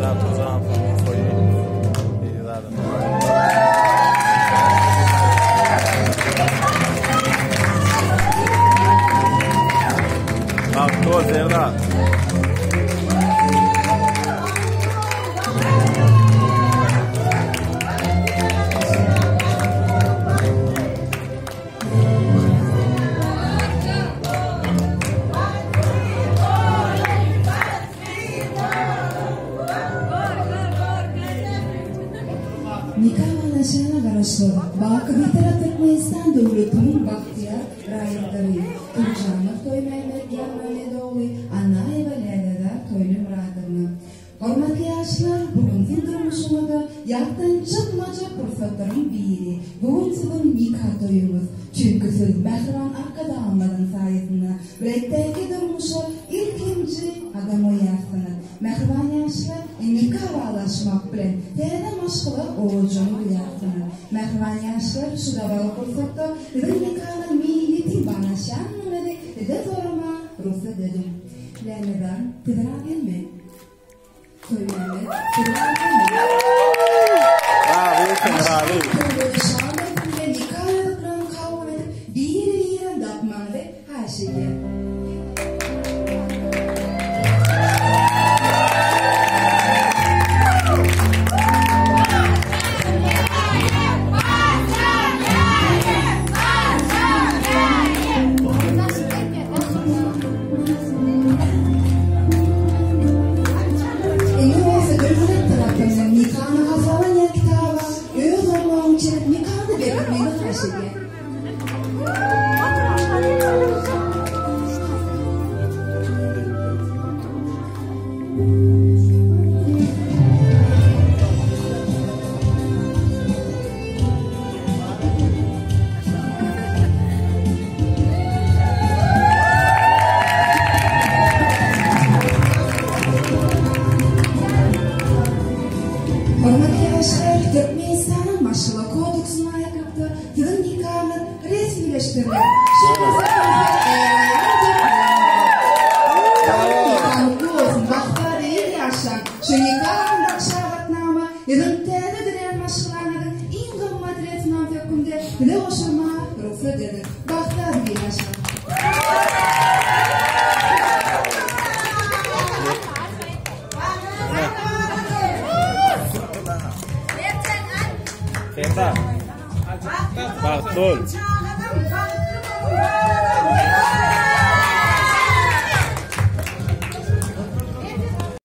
Serdar Turjanowyň toýy. Bagtly bol Serdar. Nika baglaşygyna garaşsyz, Baky Bitarap Türkmenistan döwletiniň bagtyýar raýatlary Turjanow Toýmämmet Ýarmämmet ogly, Annaýewa Lälezar Toýlymyradowna. Hormatly ýaşlar, bu gün siziň durmuşyňyzda ýatdan çykmajak pursatlaryň biri. Bu gün siziň nika toýuňyz. Çünki siz mähriban Arkadagymyzyň saýasynda bilelikdäki durmuşa ilkinji gadam goýýarsyňyz. Mähriban ýaşlar, nika baglaşmak bilen täze maşgala ojagy gurýarsyňyz. Mähriban ýaşlar, şu dabaraly pursatda siziň nikaňyz meýletin baglaşýandygyňyzy size soramaga rugsat ediň. Läledan, siz razymy? Toýmämmet, siz razymy? Razy eken, razy. Nika ýazyklaryny kabul edip, biri-birini dakmagyňyzy haýyş edýän. Indi bolsa döwlet tarapyndan nikany hasalanýan kitaba öz gollaryny çekip nikany berkitmegini haýyş edýän. Hormatly ýaşlar, Türkmenistanyň Maşgala kodeksine laýyklykda siziň nikaňyz resmileşdiriler. Şu pursatda Nikaňyz bolsun, bagtly ýyl ýaşaň. Şu nika hakyndaky şahadatnama siziň täze dörän maşgalaňyzyň iň gymmat resminamasy hökmünde size goşulmaga rugsat ediň. Bagtly ýyl ýaşaň. Serdar. Bagtly bol.